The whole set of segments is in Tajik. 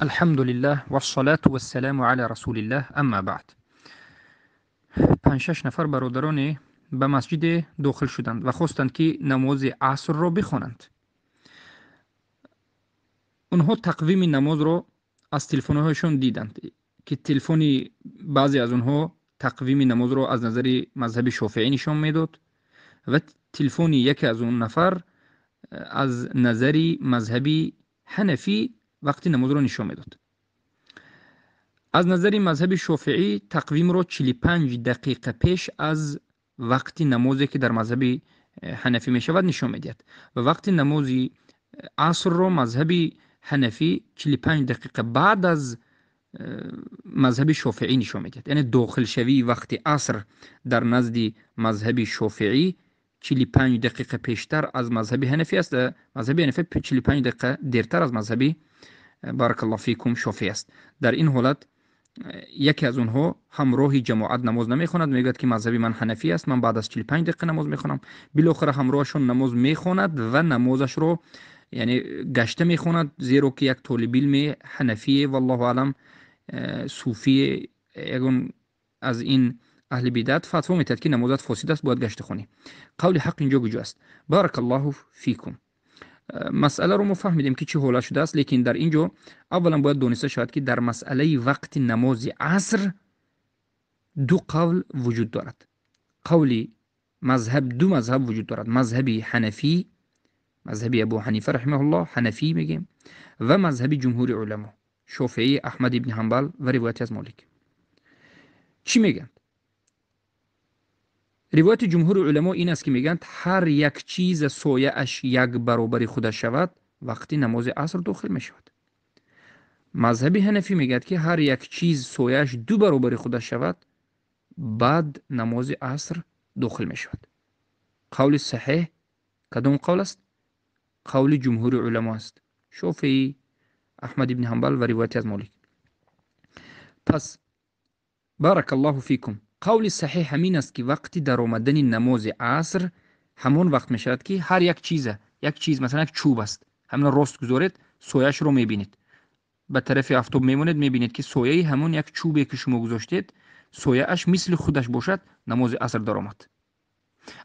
Алҳамдулиллаҳ вассалату вассаламу ала расулиллаҳ, амма баъд. Панҷ-шаш нафар бародароне ба масҷиде дохил шуданд ва хостанд, ки намози асрро бихонанд. Онҳо тақвими намозро аз телефонҳояшон диданд, ки телефони баъзе аз онҳо тақвими намозро аз назари мазҳаби шофеӣ нишон медод ва телефони яке аз он нафар аз назари мазҳаби ҳанафӣ вақти намозро нишон медод. Аз назари мазҳаби шофеӣ тақвимро 45 дақиқа пеш аз вақти намозе, ки дар мазҳаби ҳанафӣ мешавад, нишон медиҳад ва вақти намози асрро мазҳаби ҳанафӣ 45 дақиқа баъд аз мазҳаби шофеӣ нишон медиҳад. Яъне дохилшавии вақти аср дар назди мазҳаби шофеӣ 45 дақиқа пештар аз мазҳаби ҳанафӣ аст ва мазҳаби ҳанафӣ 45 дақиқа дертар аз мазҳаби, баракаллоҳу фикум, шофеӣ аст. Дар ин ҳолат яке аз онҳо ҳамроҳи ҷамоат намоз намехонад, мегӯяд, ки мазҳаби ман ҳанафӣ аст, ман баъд аз 45 дақиқа намоз мехонам. Билохира ҳамроҳашон намоз мехонад ва намозашро яъне гашта мехонад, зеро ки як толибилми ҳанафие, валлоҳу аълам, суфие, ягон аз ин аҳли бидат фатво метиҳад, ки намозат фосид аст, бояд гашта хонӣ. Қавли ҳақ инҷо куҷо аст? Баракаллоҳу фикум. Масъаларо мо фаҳмидем, ки чӣ ҳолат шудааст, лекин дар ин ҷо аввалан бояд дониста шавад, ки дар масъалаи вақти намози аср ду қавл вуҷуд дорад. Қавли мазҳаб, ду мазҳаб вуҷуд дорад: мазҳаби ҳанафӣ, мазҳаби Абу Ҳанифа раҳимаҳуллоҳ, ҳанафӣ мегӯем, ва мазҳаби ҷумҳури уламо, Шофеӣ, Аҳмад ибни Ҳанбал ва ривояте аз Молик. Чӣ мегӯянд? Ривояти ҷумҳури уламо ин аст, ки мегӯянд, ҳар як чиз сояаш як баробари худаш шавад, вақти намози аср дохил мешавад. Мазҳаби ҳанафӣ мегӯяд, ки ҳар як чиз сояаш ду баробари худаш шавад, баъд намози аср дохил мешавад. Қавли саҳеҳ кадом қавл аст? Қавли ҷумҳури уламо аст: Шофеӣ, Аҳмад ибни Ҳанбал ва ривояте аз Молик. Пас, баракаллоҳу фикум, қавли саҳеҳ ҳамин аст, ки вақти даромадани намози аср ҳамон вақт мешавад, ки ҳар як чиза, як чиз, масалан, як чӯб аст, ҳамина рост гузоред, сояашро мебинед, ба тарафи афтоб мемонед, мебинед, ки сояи ҳамон як чӯбе, ки шумо гузоштед, сояаш мисли худаш бошад, намози аср даромад.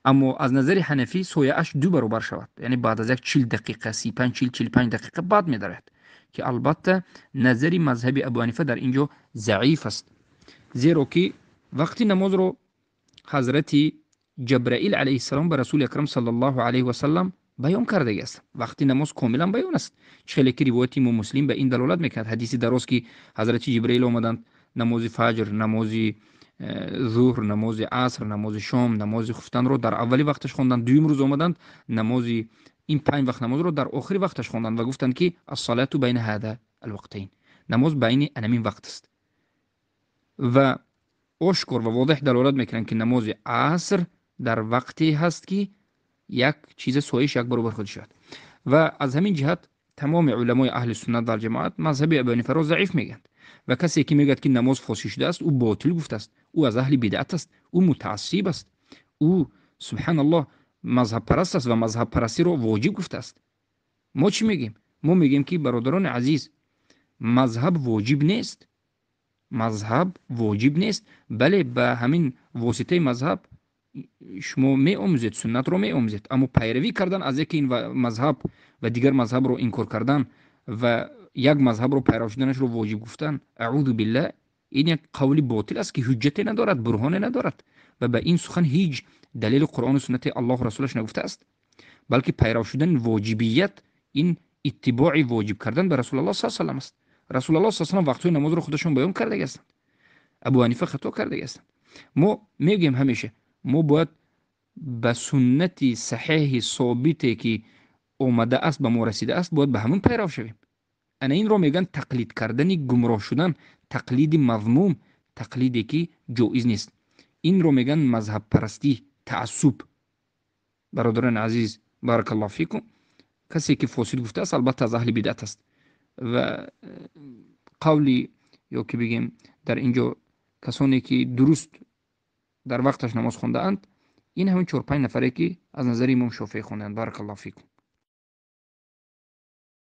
Аммо аз назари ҳанафӣ сояаш ду баробар шавад, яъне баъд аз як 40 дақиқа, 35, 40, 45 дақиқа баъд медарояд, ки албатта назари мазҳаби Абу Ҳанифа дар ин ҷо заиф аст, зеро ки вақти намозро ҳазрати Ҷабраил алайҳиссалом ба Расули Акрам саллаллоҳу алайҳи васаллам баён кардагӣ аст. Вақти намоз комилан баён аст, чӣ хеле ки ривояти Имом Муслим ба ин далолат мекунад, ҳадиси дароз, ки ҳазрати Ҷибраил омаданд, намози фаҷр, намози зуҳр, намози аср, намози шом, намози хуфтанро дар аввали вақташ хонданд. Дуюм рӯз омаданд, намози ин панҷ вақт намозро дар охири вақташ хонданд ва гуфтанд, ки ассалату байна ҳада алвақтайн, намоз байни анамин вақт аст. Ва ошкор ва возеҳ далолат мекунанд, ки намози аср дар вақте ҳаст, ки як чиза сояш як баробар худ шавад. Ва аз ҳамин ҷиҳат тамоми уламои аҳли суннат вал ҷамоат мазҳаби Абу Ҳанифаро заиф мегӯянд ва касе ки мегӯяд, ки намоз фосид шудааст, ӯ ботил гуфтааст, ӯ аз аҳли бидъат аст, ӯ мутаассиб аст, ӯ, субҳаналлоҳ, мазҳабпараст аст ва мазҳабпарастиро воҷиб гуфтааст. Мо чӣ мегӯем? Мо мегӯем, ки бародарони азиз, мазҳаб воҷиб нест, мазҳаб воҷиб нест. Бале, ба ҳамин воситаи мазҳаб шумо меомӯзед, суннатро меомӯзед, аммо пайравӣ кардан аз яке ин мазҳаб ва дигар мазҳабро инкор кардан ва як мазҳабро пайрав шуданашро воҷиб гуфтан, аъузу биллаҳ, ин як қавли ботил аст, ки ҳуҷҷате надорад, бурҳоне надорад ва ба ин сухан ҳеҷ далели Қуръону суннати Аллоҳу расулаш нагуфтааст. Балки пайрав шудан воҷибият, ин иттибои воҷиб кардан ба Расулаллоҳ саллаллоҳу алайҳи васаллам аст. Расулаллоҳ саллаллоҳу алайҳи васаллам вақтҳои намозро худашон баён кардаги ҳастанд. Абу Ҳанифа хато кардаги ҳастанд. Мо мегӯем, ҳамеша мо бояд ба суннати саҳеҳи собите, ки омадааст, ба мо расидааст, бояд ба ҳамон пайрав шавем. Ана инро мегӯянд тақлид кардани гумроҳ шудан, тақлиди мазмум, тақлиде ки ҷоиз нест. Инро мегӯянд мазҳабпарастӣ, таассуб. Бародарони азиз, баракаллоҳу фикум, касе ки фосид гуфтааст, албатта аз аҳли бидъат аст. Ва қавли ё ки бигем, дар ин ҷо касоне ки дуруст дар вақташ намоз хондаанд, ин ҳамин чор панҷ нафаре, ки аз назари Имом Шофеӣ хондаанд. Баракаллоҳу фикум.